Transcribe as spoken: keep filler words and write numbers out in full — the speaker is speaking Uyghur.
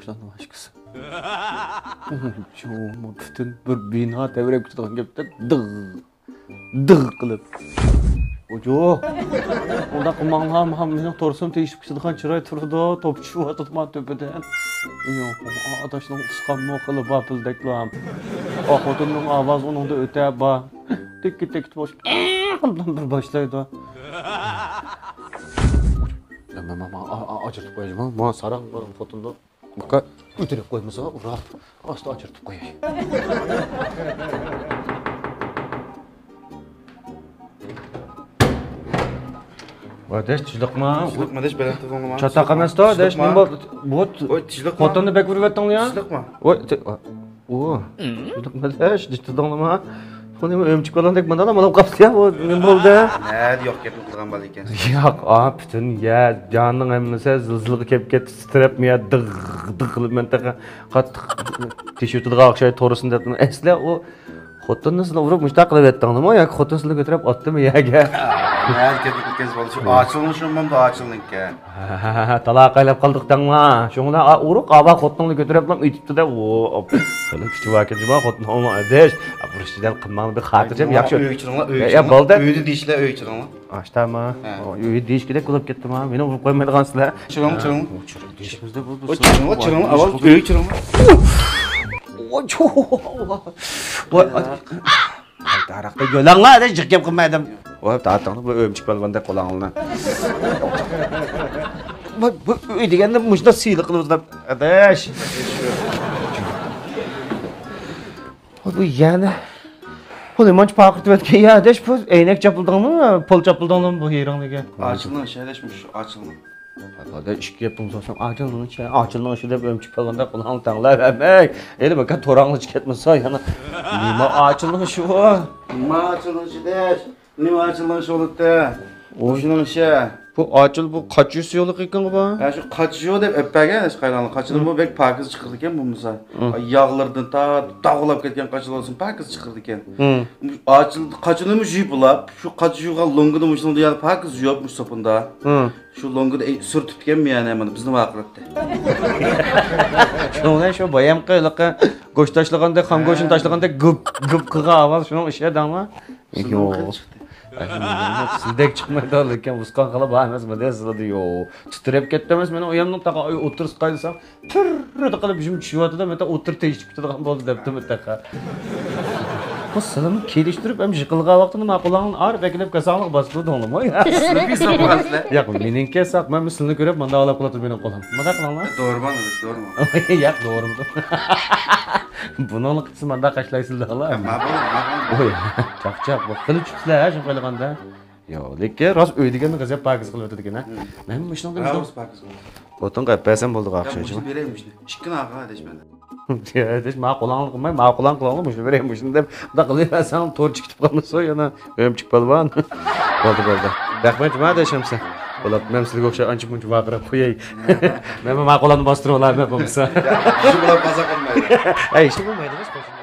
شۇلارنىڭ ھەشكىسى. شۇ پۈتۈن بىر بىنا تەۋرەپ كېتىدىغان گەپتەك دىغ، دىغ قىلىپ. ئوجۇ! ئۇنداق قىلماڭلار، مانا مېنىڭ تورسۇم تېگىشىپ كېتىدىغان چىراي تۇرىدۇ، توپا چۈشۈۋاتىدۇ مانا تۆپىدىن. ئاداشنىڭ ئۇسقانمۇ خېلى بار پىلدەكلا. ئا، خوتۇننىڭ ئاۋازى ئۇنىڭدا ئۆتە بار. تىككى تەككە بولۇش بىر باشلايدۇ. مانا، مانا، مانا، ئاجرىتىپ قوياي، مانا، مانا ساراڭ بار خوتۇندا. بۇقا ئۆتۈرۈپ قويمىسا، ئۇرار. ئاستا ئاجرىتىپ قوياي. ۋاي، دەش، تۇشلۇقما؟ تۇشلۇقما، دەش، بەلەن تۇزۇڭلىما؟ چاتاق ئەمەس-تە، دەش، نېمە بولدى؟ بۇ ۋوي، تۇشلۇقما؟ خوتۇننى بەك ئۇرۇۋەتتىڭ يا؟ تۇشلۇقما؟ ۋوي، تى-، ئا، ئۇ، تۇشلۇقما، دەش، تۇتۇڭلىما؟ بۇ نېمە، ئۆمۈچۈك بالىدەك ماندالا بولۇپ قاپتۇ يا، بۇ نېمە بولدى؟ نەدە يوق گەپنى قىلغان بالا ئىكەن. ياق، ئا، پۈتۈن يەر، جاننىڭ ھەممىسى زىلزىلىگە كېلىپ كەتتى، تىترەپ، يا دىغ، دىغ قىلىپ، مەن تېخى قاتتىق تېشىۋېتىدىغان ئوخشايدۇ، تورۇسنى دەپ. ئەسلى ئۇ خوتۇننى سىلى ئۇرۇپ مۇشۇنداق قىلىۋەتتىڭلىما ياكى خوتۇن سىلىنى كۆتۈرۈپ ئاتتىمۇ يەرگە؟ نەدە كەتتى، كەتكەن بولدى، شۇ ئاچىلنىڭ شۇ مامدا ئاچىلنىڭكەن. تالاقايلاپ قالدۇق دەڭلا. شۇڭلا ئا-، ئۇرۇق ئاۋا خوتۇنۇڭنى كۆتۈرۈپلا ئېتىپتۇ-دە. ئۇ، خېلى كۈچى باركەن جۇما خوتۇننىڭ ئاداش. بۇرۇچ دېدەم قىلماڭ بىر خاتىرجەم ياخشى. ئۆيگە چىرىڭلار، ئۆيگە يا، چىرىڭلار. بولدى. ئۆيدە دېيىشلەر، ئۆيگە چىرىڭلار. ئاشتاما. ھە. ئۆي دېيىشكىدەك بولۇپ كەتتىما. مېنى ئۇرۇپ قويمايدىغانسىلەر. چىرىڭ، چىرىڭ. ئۇ چىرىڭ دېيىشىمىزدە بولدى. ئۇ چىرىڭلار، چىرىڭلار. ئاۋۋال ئۆيگە چىرىڭلار. ۋاي، ۋاي. ھاي، تارىختا يۆلەڭلار دەپ جىق گەپ قىلمايدىم. ۋاي، تارتىڭلار بۇ ئۆمۈچۈك پالۋاندەك قولاڭلىنى. بۇ، بۇ ئۆي دېگەندە مۇشۇنداق سىيلىق قىلىۋاتىدۇ، ئاداش. ۋاي، بۇ يەنە. بۇ نېمانچە پارقىرىتىۋەتكەن يا، ئاداش، بۇ ئەينەك چاپلىدىڭمۇ، پول چاپلىدىڭمۇ بۇ يېرىڭلىكى؟ ئاچىلنىڭ ئىشى، ئاداش، مۇشۇ ئاچىلنىڭ. ھەدە ئىككى گەپ بولسا، ئاچىلنىڭ ئىشى، ئاچىلنىڭ ئىشى دەپ ئۆمچۈك پالۋاندەك قۇلاقنى تەڭلەپ، ھەممەي. ھېلى بىكار توراڭلىشىپ كەتمىسا يەنە. نېمە ئاچىلنىڭ ئىشى بۇ؟ نېمە ئاچىلنىڭ ئىشى دەش؟ نېمە ئاچىلنىڭ ئىشى بولۇپتۇ؟ مۇشۇنىڭ ئىشى. بۇ ئاچىل بۇ قاچا يۇسى يولى قىلغان بۇ؟ ھە، شۇ قاچا يۇ دەپ ئەپ بەرگەن، ھېچ قايلاڭلار. قاچىلىمۇ بەك پاكىز چىقىرىدىكەن بولمىسا. ياغلىرىدىن تا داغلاپ كەتكەن قاچىلار بولسۇن، پاكىز چىقىرىدىكەن. ئاچىل، قاچىلىمۇ يۇيۇپ بولاپ، شۇ قاچا يۇغان لوڭگىنى مۇشۇنىڭدا يەنە پاكىز يۇيۇپ، مۇشۇ سوپۇندا. شۇ لوڭگىدا، ئەي، سۈرتۈپتىكەنمۇ يەنە مانا بىزنى ۋارقىراتتى. شۇنىڭ بىلەن شۇ بايامقى ھېلىقى گۆش تاشلىغاندەك، خام گۆشنى تاشلىغاندەك گۈپ، گۈپ قىلغان ئاۋاز شۇنىڭ ئىشى دەڭلا. يوق. سىلدەك چىقمايدۇ، لېكىن ئۇسقان خالا بار ئەمەسمۇ دە سىلىدە يوق. تىترەپ كەتتى ئەمەس مېنىڭ ئۇيامنىڭ تاقا ئوتتۇرىسىغا قايلىسام. پىررىدە قىلىپ يۈزۈم چۈشۈۋاتىدۇ، مەن ئوتتۇرا تېگىشىپ كېتىدىغان بولدى دەپتىمۇ تېخى. بۇ سىلىمۇ كېلىشتۈرۈپ ھەم يىقىلغان ۋاقتىدا ماقۇلۇڭنى ئارىپ ئەكېلىپ كەلسەڭلار باسىدۇ دەڭلىمۇ. سىلىنى بىزنى قىلغانسىلەر. ياق، مېنىڭكى ساق، مەن سىلىنى كۆرۈپ مانداق ئالاپ قىلاتىدۇ مېنىڭ قولۇم. مانداق قىلىڭلار. دورىمان ئەمەس، دورىمان. ياق، دورىمىدىم. بۇنىڭلىق قىلسا مانداق قاشلايسىلەر دەڭلار. ماقۇل، ماقۇل. ئوي، چاقچاق، بۇ خېلى چۈپسىلەر ھە شۇ قىلغاندا. ياق، لېكىن راست ئۆي دېگەننى غەزەپ پاكىز قىلىۋېتىدىكەن ھە. مەن مۇشۇنىڭدا ھە، مۇشۇنى راست پاكىز قىلىدۇ. خوتۇن قىلىپ بەرسەم بولدى ئاخشى. مۇشۇنى بېرەي، مۇشۇنى. ئىككىنى ئاغا دەش مەن. دەش، ما قولۇڭنى قىلماي، ما قولۇڭنى قىلىڭلار، مۇشۇنى بېرەي، مۇشۇنى دەپ، مۇنداق قىلىۋەرسەڭ، تور چىقىپ قالمىسۇن يەنە، ئۆمچۈك پالۋان. بولدى، بولدى. رەھمەت، جۇما دەش ئەمسە. بولۇپ، مەن سىلىگە ئوخشاش ئانچە مۇنچە ۋارقىراپ قوياي. مەن ما قولۇمنى باستۇرۇۋالاي، مەن بولمىسا. ئىشى بولۇپ قالسا قىلمايدۇ. ئەي، ئىشى بولمايدۇ، بەس، قوشۇن.